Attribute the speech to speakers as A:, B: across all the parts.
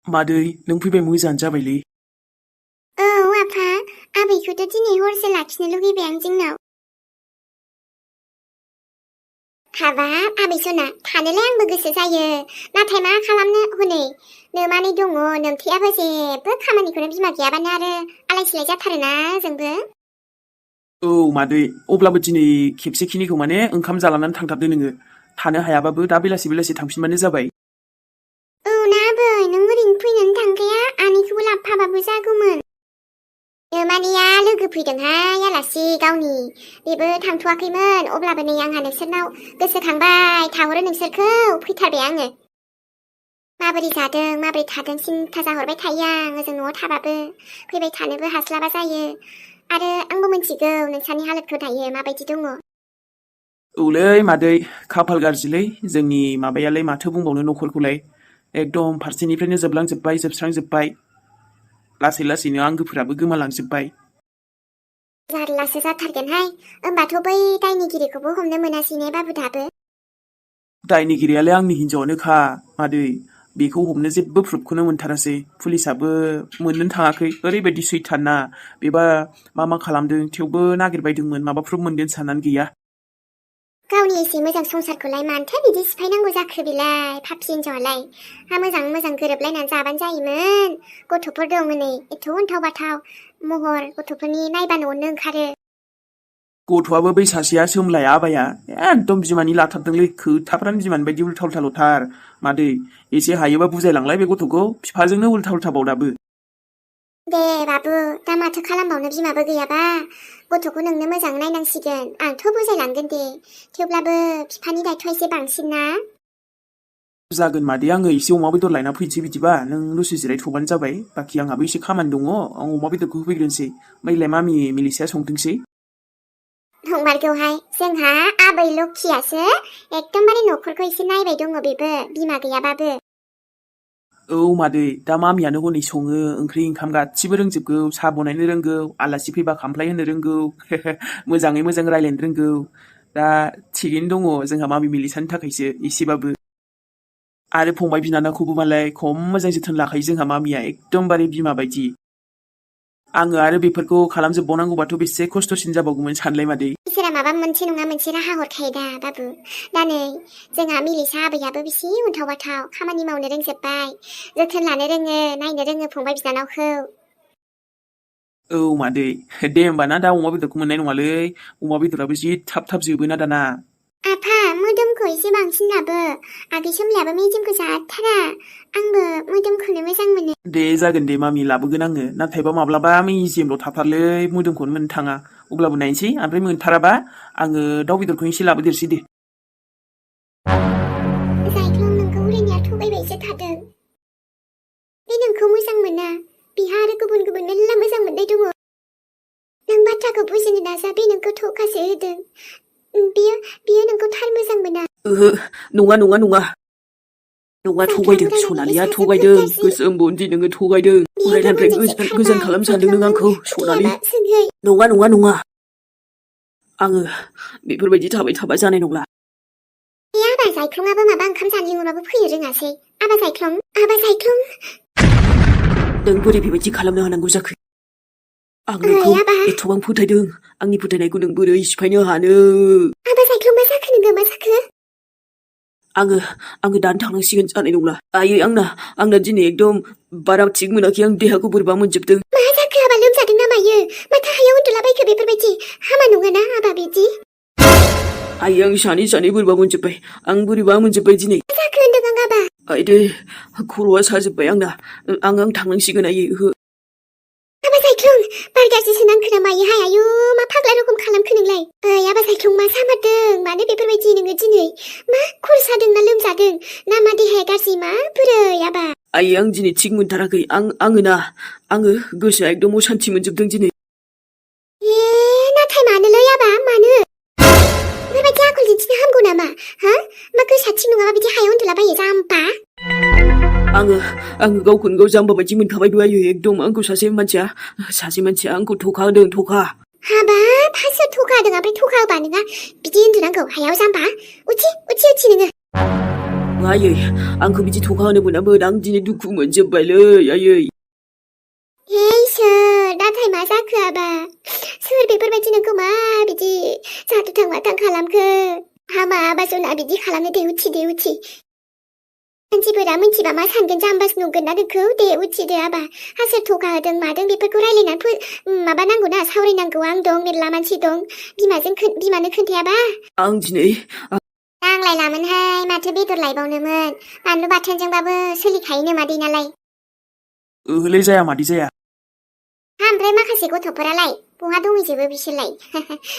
A: मादै नों फैबाय मोजाङानो जाबायलै।
B: औ आफा, आबैखौथ' दिनै हरसे लाखिनो लुगैबाय आं जोंनाव। हाबाब आबै सना, थानोलाय आंबो गोसो जायो, नाथाय मा खालामनो हनै नोमानै दङ, नोमथेयाबो जेबो खामानिखौनो बिमा गैयाबानो आरो आलाय सिलाय जाथारोना जोंबो।
A: औ मादै, अब्लाबो दिनै खेबसेखिनिखौ माने ओंखाम जालांनानै थांथारदो नोङो। थानो हायाबाबो दा बेलासि बेलासि थांफिनबानो जाबाय।
B: औ ना आबै, नों ओरैनो फैनानै थांखाया, आनैखौबो लाबोफाबाबो जागौमोन। नोमानैया लोगो फैदोंहाय आलासि गावनि, बेबो थांथ'वाखैमोन, अब्लाबो नै आंहा नोंसोरनाव गोसोखांबाय थाहरो नोंसोरखौ फैथारबाय आङो। माबोरै जादों माबोरै थादों सिन्था जाहरबाय थायो आं ओजों न'आव थाबाबो, फैबाय थानोबो हास्लाबा जायो। आरो आंबो मिथिगौ नोंसानि हालोदखौ दायो माबायदि दङ।
A: औलै मादै, खाफाल गाज्रिलै जोंनि माबायालाय माथो बुंबावनो न'खरखौलाय। एकदम फारसेनिफ्रायनो जोबस्रांजोब्बाय। लासै लासैनो आंगोफोराबो गोमालांजोब्बाय।
B: जारलासो जाथारगोनहाय, होमबाथ' बै दायनिगिरिखौबो हमनो मोनासै ने बाबु दाबो?
A: दायनिगिरियालाय आंनि हिनजावानोखा मादै, बेखौ हमनो जेबो प्रुफखौनो मोनथारासै। पुलिसाबो मोननोनो थाङाखै, ओरैबायदि सैथान ना। बेबा मा खालामदों थेवबो नागिरबायदोंमोन, माबा प्रुफ मोनगोन साननानै गैया।
B: गावनि एसे मोजां संसारखौलाय मानोथो बिदि सिफायनांगौ जाखो बेलाय, पापि हिनजावालाय। हा मोजां गोरोबलायनानै जाबानो जायोमोन। गथ'फोर दं हनै एथ' अन्थाव बाथाव महर, गथ'फोरनि नायबानो अननो ओंखारो।
A: गथ'आबो बै सासेया सोमलाया आबाया एकदम बिमानि लाथारदोंलै, खोथाफ्रानो बिमानि बायदि उल्था उल्थाल'थार। मादै, एसे हायोबा बुजायलांलाय बे गथ'खौ, बिफाजोंनो उल्था उल्थाबाव दाबो।
B: दे बाबु, दा माथो खालामबावनो बिमाबो गैयाबा, गथ'खौ नोंनो मोजां नायनांसिगोन। आंथ' बुजायलांगोन दे, थेवब्लाबो बिफानि दायथ'आ एसे बांसिन ना।
A: जागोन मादै, आङो एसे अमा बेदर लायना फैनोसै बिदिबा, नों दसे जिरायथ'बानो जाबाय। बाखि आंहाबो एसे खामानि दङ, आं अमा बेदरखौ होफैग्रोनोसै, ओमफ्रायलाय मामि मिलिसाया संथोंसै।
B: नंमारगौहाय, जोंहा आबै लखियासो एकदमबारे न'खरखौ एसे नायबाय दङ बेबो, बिमा गैयाबाबो।
A: औ मादै, दा मामियानो हनै सङो, ओंख्रि ओंखाम गासिबो रोंजोबगौ, साहा बनायनो रोंगौ, आलासि फैबा खामफ्लाय होनो रोंगौ, मोजाङै मोजां रायज्लायनो रोंगौ। दा थिगैनो दङ जोंहा मामि मिलिसानि थाखायसो एसेबाबो। आरो फंबाय बिनानावखौबो मालाय खम मोजां जोथोन लाखायो जोंहा मामिया, एकदमबारे बिमा बायदि। आङो आरो बेफोरखौ खालामजोबबावनांगौबाथ' बेसे खस्थ'सिन जाबावगौमोन सानलाय मादै।
B: इसोरा माबा मोनसे नङा मोनसे राहा हरखायो दा बाबु। दा नै जोंहा मिलिसा आबैयाबो बेसे अन्थाव बाथाव, खामानि मावनो रोंजोब्बाय, जोथोन लानो रोङो, नायनो रोङो फंबाय बिनानावखौ।
A: औ मादै, दे होमबाना दा अमा बेदरखौ मोननाय नङालै, अमा बेदराबो जि थाब जोबोना दाना।
B: आफा, मोदोमखौ एसे बांसिन लाबो, आगै सोमलायाबो मेजेमखौ जाथारा, आंबो मोदोमखौनो मोजां मोनो।
A: दे जागोन दे मामि, लाबोगोन आङो, नाथायबा माब्लाबा मेजेमल' थाथारलै, मोदोमखौनो मोननो थाङा। अब्लाबो नायनोसै, ओमफ्राय मोनथाराबा आङो दाउ बेदरखौ एसे लाबोदेरसै दे।
B: जायख्लं, नोंखौ हरैनाया थगायबायसो थादों। बे नोंखौ मोजां मोना, बिहा आरो गुबुन मेरला मोजां मोननाय दङ। नों बाथ्राखौ बुजिनो नाजा, बे नोंखौ धोखासो होदों। बियो नोंखौ थार मोजां मोना।
A: ओहो, नङा
B: जायख्लं,
A: थगायदों,
B: उरायनायनि
A: सनालिया
B: गोसोआ जोबोद
A: थगायदों,
B: गाज्रि।
A: गोसोम बुन्दि नोङो थगायदों,
B: बियो
A: उरायनायनिफ्राय
B: गुबुनजोंसो
A: गोजान
B: खारबाय।
A: खालामनो सानदों
B: जायख्लं,
A: नों
B: नों
A: आंखौ सनालि।
B: फोथायाबा सोंहै।
A: नङा आङो बेफोरबायदि थाबाय थाबा जानाय नंला।
B: बे आबा जायख्लंआबो माबा ओंखाम जानो लिंहरबाबो फैनो रोङासै। आबा जायख्लं।
A: नों बोरै बेबायदि खालामनो हानांगौ जाखो? आं नोंखौ
B: आबा।
A: एथ'बां फोथायदों, आंनि फोथायनायखौ नों बोरै सिफायनो हानो?
B: आबा जायख्लं, मा जाखो नोङो, मा जाखो?
A: आङो दानो थांनांसिगोन, जानाय नंला। आयै, आंना दिनै एकदम बारा थिग मोनाखै, आं देहाखौ बोरैबा मोनजोबदों।
B: मा जाखो आबा, लोमजादों ना मायो? माथो हायाव उन्दुलाबायखो बेफोरबायदि? हामा नङाना आबा बिदि?
A: आयै, आं सानै बोरैबा मोनजोब्बाय, आं बोरैबा मोनजोब्बाय दिनै।
B: मा जाखो होनदों आं आबा?
A: आइदै, खर'आ साजोब्बाय आंना, आं थांनांसिगोन आयै, ओहो।
B: आबा जायख्लं, बार गाज्रिसो नांखो ना मायो? आयु, मा फाग्ला रखम खालामखो नोंलाय? ओइ आबा जायख्लं, मा जामारदों? मानो बेफोरबायदि नोङो दिनै? मा खर' सादों ना लोमजादों? ना मा देहाया गाज्रि, माबोरै आबा?
A: आयै, आं दिनै थिग मोनथाराखै, आङो गोसोआ एकदम असान्थि मोनजोबदों दिनै।
B: नाथाय मानोलै आबा, मानो? बेबायदि आखल दिन्थिनो हामगौ नामा? हा? मा गोसोआ थिग नङाबा बिदि हायाव उन्दुलाबायो, जाम्बा?
A: आङो गावखौनो गाव जाम्बा बायदि मोनखाबाय दहायो, एकदम आंखौ सासे मानसिया आंखौ धका होदों, धका।
B: हाबाब, सोर धका होदों? ओमफ्राय धका होबा नोंहा बिदि उन्दुनांगौ हायाव, जाम्बा? उथि नोङो।
C: आयै आंखौ बिदि थगा होनो मोनामोन आं दिनै दुखु मोनजोब्बायलै आयै
B: हे इसोर नाथाय मा जाखो आबा सोर बेफोरबायदि नोंखौ मा बिदि जाथुथां माथां खालामखो हामा आबा जना बिदि खालामनो दे उथि मानसिफोरा मिथिबा मा सानगोन जाम्बासो नुगोन ना नोंखौ दे उथिदो आबा सोर थगा होदों मादों बेफोरखौ रायलायनानै माबानांगौ ना सावरायनांगौ आं दं मेरला मानसि दं बिमानो खोन्थायाबा
C: आं दिनै
B: नांलायलामोनहाय माथो बेदर लायबावनोमोन बानलु बाथोनजोंबाबो सोलिखायोनो मादै नालाय
A: ओहलै जाया मादै जाया
B: ओमफ्राय माखासे गथ'फोरालाय बहा दंहैजोबो बिसोरलाय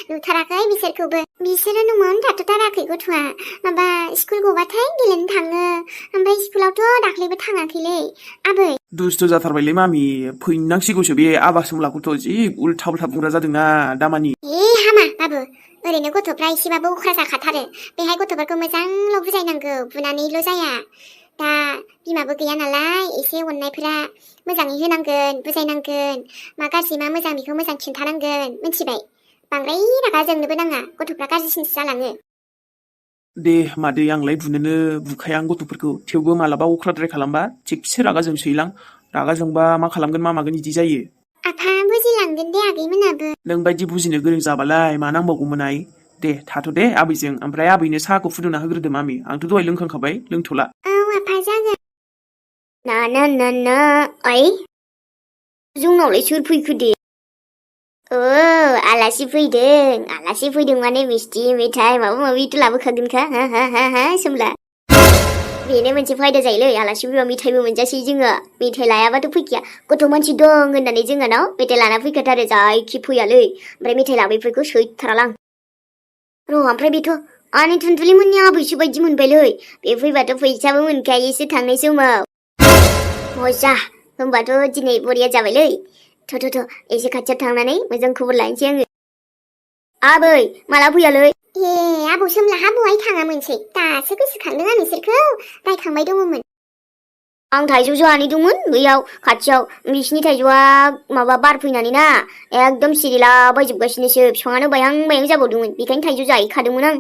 B: नुथाराखै बिसोरखौबो बिसोरो न'आवनो थाथ'थाराखै गथ'आ माबा स्कुल गबाथाय गेलेनो थाङो ओमफ्राय स्कुलावथ' दाख्लैबो थाङाखैलै आबै
A: दुस्थ' जाथारबायलै मामि फैनांसिगौसो बे आबा सोमलाखौथ' जि उल्था उल्था बुंग्रा जादोंना दामानि
B: हामा बाबु ओरैनो गथ'फ्रा एसेबाबो उख्रा जाखाथारो बेहाय गथ'फोरखौ मोजांल' बुजायनांगौ बुनानैल' जाया दा बिमाबो गैया नालाय एसे अननायफोरा मोजाङै होनांगोन बुजायनांगोन मा गाज्रि मा मोजां बेखौ मोजां खिन्थानांगोन मिथिबाय बांद्राय रागा जोंनोबो नाङा गथ'फ्रा गाज्रिसिनसो जालाङो
A: दे मादै आंलाय बुनोनो बुखाया आं गथ'फोरखौ थेवबो मालाबा अख्राद्राय खालामबा थिगसे रागा जोंसोयोलां रागा जोंबा मा खालामगोन मा मागोन इदि जायो
B: आफा बुजिलांगोन दे आगैमोनाबो
A: नों बायदि बुजिनो गोरों जाबालाय मा नांबावगौमोन आइ दे थाथ' दे आबैजों ओमफ्राय आबैनो साहाखौ फुदुंना होग्रोदो मामि आंथ' दहाय लोंखांखाबाय लोंथ'ला
B: औ आफा जागोन ना ओइ जोंनावलाय सोर फैखो दे आलासि फैदों माने मिस्थि मेथाइ माबा माबिथ' लाबोखागोनखा हा सोमला बेनो मोनसे फायदा जायोलै आलासि फैबा मेथाइबो मोनजासै जोङो मेथाइ लायाबाथ' फैखाया गथ' मानसि दं होननानै जोंहानाव मेथाइ लाना फैखाथारो जायखि फैयालै ओमफ्राय मेथाइ लाबोयफोरखौ सैथारालां र' ओमफ्राय बेथ' आंनि थुनथुलिमोननि आबैसो बायदि मोनबायलै बे फैबाथ' फैसाबो मोनखायोसो थांनाय समाव मजा होमबाथ' दिनै बरिया जाबायलै थ' एसे खाथियाव थांनानै मोजां खबर लानोसै आङो आबै माला फैयालै आबौ सोमलाहा बहाय थाङामोनसै दासो गोसोखांदों आं नोंसोरखौ रायखांबाय दङमोन आं थाइजौ जाहैदोंमोन बैयाव खाथियाव बिसिनि थाइजौआ माबा बार फैनानै ना एकदम सिरिला बायजोबगासिनोसो बिफाङानो बायहां जाबावदोंमोन बेखायनो थाइजौ जाहैखादोंमोन आं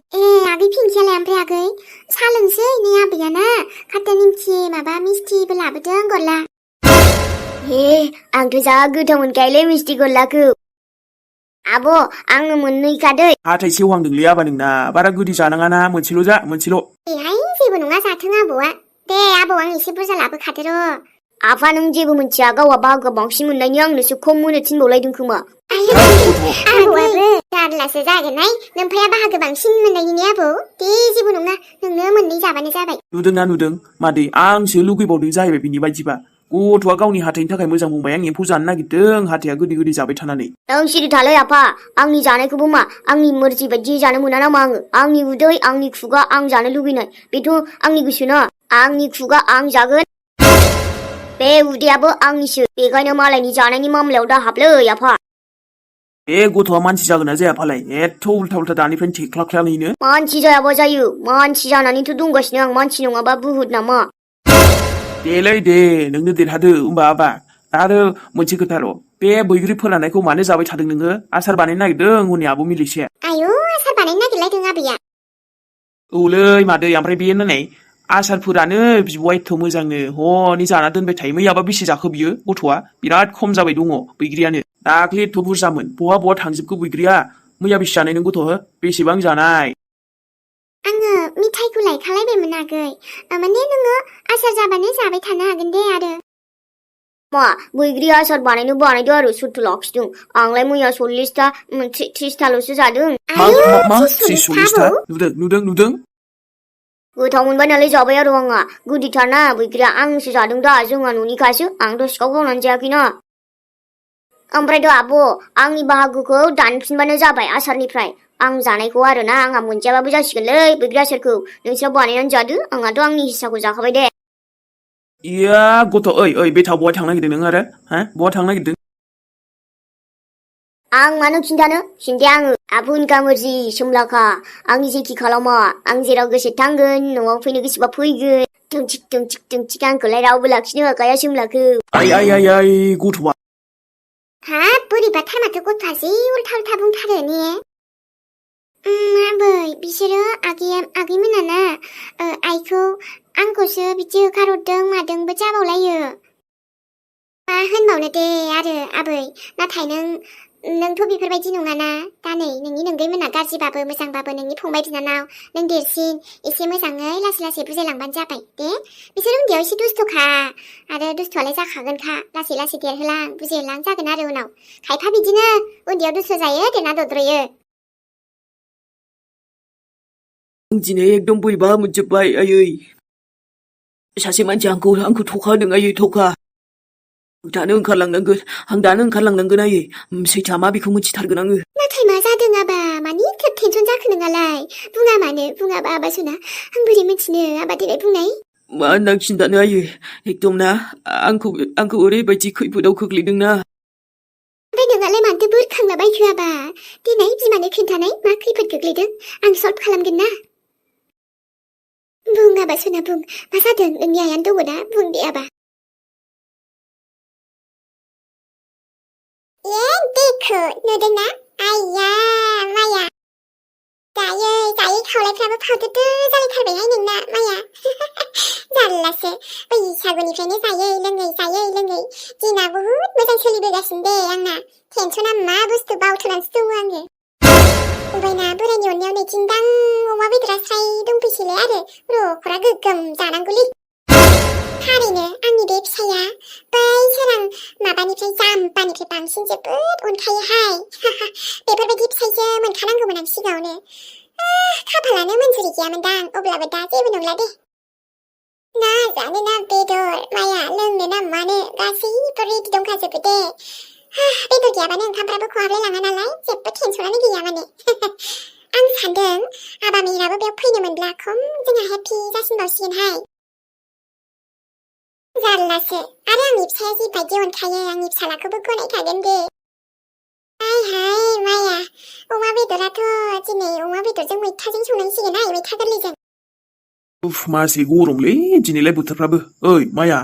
B: आगै पिंकियालाय ओमफ्राय आगै सा लोंसै नै आबैया ना खाथा निमखि माबा मिस्थिबो लाबोदों गरला आंथ' जा गोथाव मोनखायोलै मिस्थि गरलाखौ आब' आंनो मोननैखादै
A: हाथाय सेवहांदोंलै आबा नोंना बारा गोदै जानाङाना मोनसेल' जा मोनसेल'
B: जेबो नङा जाथों आबौआ दे आबौ आं एसे बुरजा लाबोखादो र' आफा नों जेबो मिथिया गावहा बाहागो बांसिन मोननायनि आंनोसो खम होनो थिनबावलायदों खोमा आबौआबो जारलासो जागोनहाय नोमफाया बाहागो बांसिन मोननायनि आबौ दे जेबो नङा नोंनो मोननै जाबानो जाबाय
A: नुदों मादै आंसो लुगैबावदों जाहैबाय बिनि बायदिबा गथ'आ गावनि हाथायनि थाखाय मोजां बुंबाय आं एम्फौ जानो नागिरदों हाथाया गोदै जाबाय थानानै
B: नों सिरि थालै आफा आंनि जानायखौबो मा आंनि मर्जि बायदि जानो मोना नामा आङो आंनि उदै आंनि खुगा आं जानो लुगैनाय बेथ' आंनि गोसो ना आंनि खुगा आं जागोन बे उदैयाबो आंनिसो बेखायनो मालायनि जानायनि मामलायाव दा हाबलै आफा
A: बे गथ'आ मानसि जागोन ना जाया फालाय एथ' उल्था दानिफ्रायनो थेख्लाख्लानैनो
B: मानसि जायाबा जायो मानसि जानानैथ' दंगासिनो आं मानसि नङाबा बुहुद नामा
A: देलै दे नोंनो देरहादो होमबा आबा आरो मोनसे खोथा र' बे बैग्रि फोराननायखौ मानो जाबाय थादों नोङो आसार बानायनो नागिरदों हनै आब' मिलिसेया
B: आयौ आसार बानायनो नागिरलायदों आबैया
A: औलै मादै ओमफ्राय बे नै आसारफोरानो बिब'आ एथ' मोजांनो हनै जाना दोनबाय थायो मैयाबा बेसे जाखो बियो गथ'आ बिराद खम जाबाय दङ बैग्रियानो दाख्लि एथ' बुरजामोन बहा थांजोबखो बैग्रिया मैया बेसे जानाय नों गथ' बेसेबां जानाय
B: आङो मिठाइखौ लायखालायबायमोन आगै माने नोङो आसार जाबानो जाबाय थानो हागोन दे आरो मा बैग्रि आसार बानायदो आरो सोरथो लाखिदों आंलाय मैया 40टा 30टाल'सो जादों
A: मा 30-40टा नुदों
B: गोथाव मोनबाय नालाय जाबाय आरो आंहा गोदैथारना बैग्रिया आंसो जादों दा जोंहा न'निखासो आंथ' सिखाव गावनानै जायाखैना ओमफ्रायथ' आब' आंनि बाहागोखौ दानफिनबानो जाबाय आसारनिफ्राय आं जानायखौ आरोना आंहा मोनजायाबाबो जासिगोनलै बैग्रि आसारखौ नोंस्रा बानायनानै जादो आंहाथ' आंनि हिस्साखौ जाखाबाय दे
A: इया गथ' ओइ बेथा बहाय थांनो नागिरदों नों आरो बहा थांनो नागिरदों
B: आं मानो खिन्थाया आङो आफुनका मर्जि सोमलाखा आंनि जेखि खालामा आं जेराव गोसो थांगोन न'आव फैनो गोसोबा फैगोन दोंथिक आंखौलाय रावबो लाखिनो हाखाया सोमलाखौ
A: आइ गथ'आ
B: हाब बोरैबाथार माथो गथ'आ जि उल्था बुंथारो ने आबै बिसोरो आगैमोना ना आइखौ आंखौसो बिदि होखारहरदों मादोंबो जाबावलायो। मा होनबावनो दे आरो आबै, नाथाय नोंथ' बेफोरबायदि नङाना। दा नै नोंनि नोंगैमोना गाज्रिबाबो मोजांबाबो नोंनि फंबाय बिनानाव, नों देरसिन, एसे मोजाङै लासै लासै बुजायलांबानो जाबाय दे। बिसोर उन्दैयाव एसे दुस्थ'खा, आरो दुस्थ'आलाय जाखागोनखा। लासै लासै देरहोलां बुजायहोलां जागोन आरो उनाव। खायफा बिदिनो उन्दैयाव दुस्थ' जायो, देरना दद्रयो।
C: आं दिनै एकदम बोरैबा मोनजोब्बाय आयै। सासे मानसिया आंखौ थखा होदों आयै, थखा। आं दानो ओंखारलांनांगोन आयै। सैथोआ मा बेखौ मिथिथारगोन आङो।
B: नाथाय मा जादों आबा? मानि एथ' टेनसन जाखो नोंहालाय? बुङा मानो? बुङाबा आबा सना आं बोरै मिथिनो? आबा देलाय बुंनाय।
C: मा होनना खिन्थानो आयै, एकदम ना आंखौ ओरैबायदि खैफोदाव खोख्लैदोंना।
B: ओमफ्राय नोंहालाय मानोथो बुरखांला बायखो आबा? देनाय बिमानो खिन्थानाय, मा खैफोद गोग्लैदों? आं सल्भ खालामगोन ना। बुं आबा सना बुं, मा जादों? नोंनि आइयानो दङ ना? बुं दे आबा। देखो नुदोंना? आइया माया जायै खावलायफ्राबो फावदोदो जालायथारबायहाय नोंना माया। जारलासो, बैसागुनिफ्रायनो जायै लोङै दिना बुहुद मोजां सोलिबोगासिनो दे आंना। टेनसना मा बुस्थु बावथ'नानैसो दङ आङो। ओमफ्रायना बोरायनि अननायाव नै दिन्दां अमा बेदरा स्राय दंफैसैलाय आरो रखरा गोगोम जानांगौलै। थारैनो आंनि बे फिसाया बै सोरां माबानिफ्राय जाम्बानिफ्राय बांसिन जोबोद अनखायोहाय। बेफोरबायदि फिसाइसो मोनखानांगौमोन आं सिगाङावनो। खाफालानो मोनजुरि गैयामोनदां, अब्लाबो दा जेबो नंला दे। ना जानो ना बेदर माया, लोंनो ना मानो, गासैबो रेडि दंखाजोबो दे। बेदर गैयाबानो ओंखामफ्राबो खहाबलाय लाङा नालाय, जेबो टेनसनानो गैया माने। आं सानदों आबा मेहेराबो बेयाव फैनो मोनब्ला खम जोंहा हेपि जासिनबावसिगोनहाय। जारलासो, आरो आंनि फिसाया जिबायदि अनखायो, आंनि फिसालाखौबो गनायखागोन दे। हाय माया, अमा बेदराथ' दिनै अमा बेदरजों मैथाजों संनांसिगोनहाय, मैथा गोरलैजों।
A: उफ, मासे गरमलै दिनैलाय बोथोरफ्राबो। ओइ माया।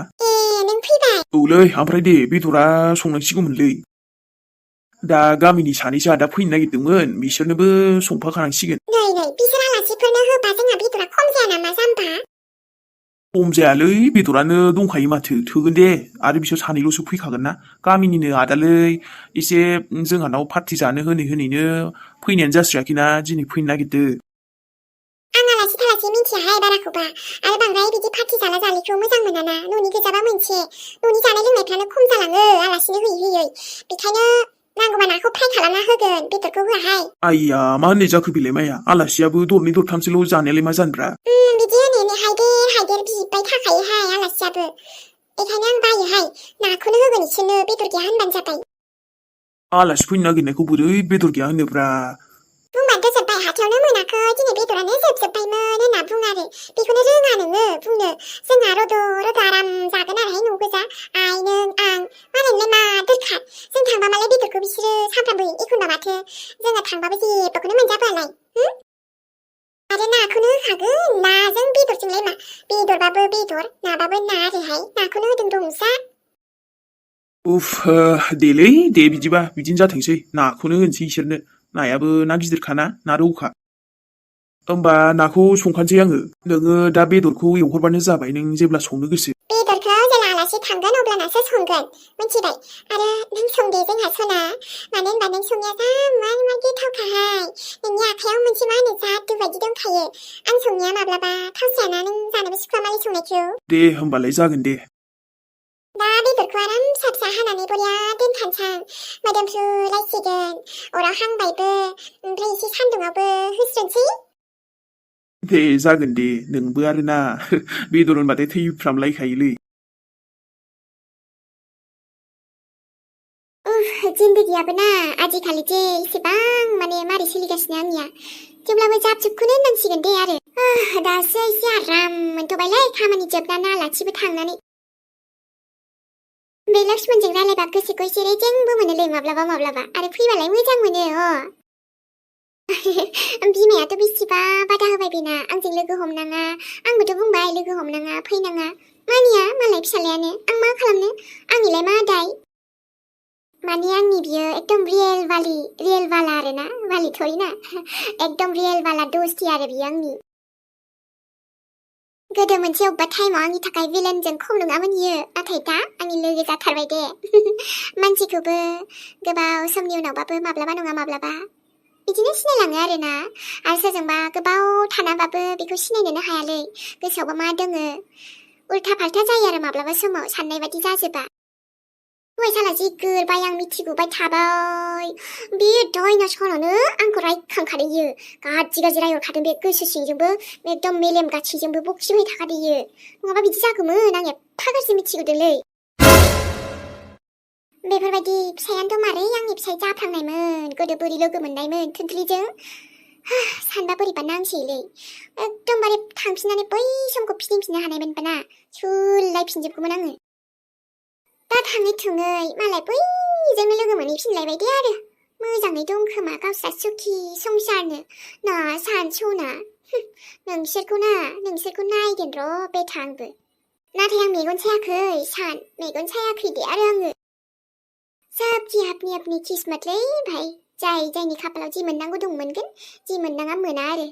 B: नों फैबाय?
A: औलै, ओमफ्राय दे बेदरा संनांसिगौमोनलै। दा गामिनि सानैसो आदा फैनो नागिरदोंमोन, बिसोरनोबो संफाखानांसिगोन।
B: नै बिसोर आलासिफोरनो होबा जोंहा बेदरा खम जाया नामा जाम्बा?
A: खम जायालै, बेदरानो दंखायो माथो, थोगोन दे। आरो बिसोर सानैल'सो फैखागोन ना, गामिनिनो आदालै। एसे जोंहानाव पार्टि जानो होनैनो फैनायानो जास्रायाखैना, दिनै फैनो नागिरदों।
B: आं आलासि थालासि मिन्थियाहाय बाराखौबा, आरो बांद्राय बिदि पार्टि जाला जालिखौ मोजां मोनाना। न'नि गोजाबा मोनसे, न'नि जानाय लोंनायफ्रानो खम जालाङो आलासिनो होयै। बेखायनो नांगौबा नाखौ फ्राय खालामना होगोन, बेदरखौ होआहाय।
A: आइया, मा होननाय जाखो बेलाय माया? आलासियाबो दरनै दरथामसोल' जानायालाय मा जानोब्रा।
B: बिदि होनैनो हायदेर बिबाय थाखायोहाय आलासियाबो। बेखायनो आं बायोहाय, नाखौनो होगोन इसोरनो, बेदर गैया होनबानो जाबाय।
A: आलासि फैनो नागिरनायखौ बोरै बेदर गैया होनोब्रा?
B: बुंबानोथ' जोब्बाय, हाथायावनो मोनाखै, दिनै बेदरानो जोबजोब्बायमोन होनना बुं आरो। बेखौनो रोङा नोङो बुंनो। जोंहा रद' आराम जागोन आरोहाय न' गोजा, आइ नों आं। मालायनोलाय मा दोरखार? जों थांबा मालाय बेदरखौ बिसोरो सानफ्रामबो एखनबा माथो, जोङो थांबाबो जेबोखौनो मोनजाबोआलाय। आरो नाखौनो होखागोन, नाजों बेदरजोंलाय मा? बेदरबाबो बेदर, नाबाबो ना आरोहाय, नाखौनो होदों दंजा।
A: उफ, देलै दे बिदिबा, बिदिनो जाथोंसै। नाखौनो होनोसै इसोरनो। नायाबो ना गिदिरखाना, ना रौखा। होमबा नाखौ संखानोसै आङो, नोङो दा बेदरखौ एवहरबानो जाबाय, नों जेब्ला संनो गोसो।
B: बेदरखौ जेला आलासि थांगोन अब्लानासो संगोन, मिथिबाय? आरो नों संदे जोंहा सना, मानो होनबा नों संनाया जा मा गोथावखाहाय। नोंनि आखायाव मोनसे मा होनो जादु बायदि दंखायो। आं संनाया माब्लाबा थावसायाना, नों जानोबो सुखुवा मालाय संनायखौ।
A: दे होमबालाय जागोन दे।
B: दा बेदरखौ आराम फिसा फिसा हानानै बरिया दोनखानसां, मोदोमफ्रुलायसिगोन। अराव हांबायबो, ओमफ्राय एसे सान्दुङावबो होस्रोनसै।
A: दे जागोन दे, नोंबो आरोना बेदर होनबाथाय थैफ्रामलायखायोलै।
B: जिन्दगियाबो ना आजिखालि जे इसेबां माने मारै सोलिगासिनो आंनिया। जेब्लाबो जाबजोबखौनो होननांसिगोन दे आरो। दासो एसे आराम मोनथ'बायलै खामानि जोबनानै आलासिबो थांनानै। बे लक्ष्मणजों रायलायबा गोसोखौ एसे रेजेंबो मोनोलै माब्लाबा, आरो फैबालाय मोजां मोनो। बिमायाथ' बेसेबा बादा होबाय बेना, आंजों लोगो हमनाङा। आंबोथ' बुंबाय लोगो हमनाङा, फैनाङा। मानिया मालाय फिसालायानो, आं मा खालामनो, आंनिलाय मा दाय। माने आंनि बियो एकदम रियेल वाला आरोना, वाली थोड़ी ना, एकदम रियेल वाला दोस्ती आरो बियो आंनि। गोदो मोनसे अबेबा टाइमाव आंनि थाखाय भिलेनजों खम नङामोन इयो नाथाय दा आंनि लोगो जाथारबाय दे मानसिखौबो गोबाव समनि उनावबाबो माब्लाबा नङा माब्लाबा बिदिनो सिनायलाङो आरोना आरो सोरजोंबा गोबाव थानाबाबो बेखौ सिनायनोनो हायालै गोसोआवबा मा दोङो उल्था फाल्था जायो आरो माब्लाबा समाव साननाय बायदि जाजोबा दहाय साला जि गोरबाय आं मिथिगौबाय थाबाय बे डाइनासरानो आंखौ रायखांखादों इयो गाज्रि गाज्रि रायहरखादों बे गोसो सिंजोंबो एकदम मेलेम गासैजोंबो बखिबाय थाखादों इयो नङाबा बिदि जागौमोन आं एफा गाज्रि मिथिगौदोंलै बेफोरबायदि फिसायानोथ' मारै आंनि फिसाय जाफ्लांनायमोन गोदो बोरै लोगो मोननायमोन थोनथोलिजों सानबा बोरैबा नांसैलै एकदमबारे थांफिननानै बै समखौ फिदिंफिननो हानायमोनबा सोलायफिनजोबगौमोन आङो दा थाङै थुङै मालाय बैजोंनो लोगो मोनहैफिनलायबाय दे आरो मोजाङै दं खोमा गावस्रा सुखि संसारनो ना सानस'ना नोंसोरखौ नायगोन र' बेथा आंबो नाथाय आं मेगन सायाखै सान मेगन सायाखै दे आरो आङो सबखि अपनी अपनी किस्मतलै भाई जाय जायनि खाफालाव जि मोननांगौ दं मोनगोन जि मोननाङा मोना आरो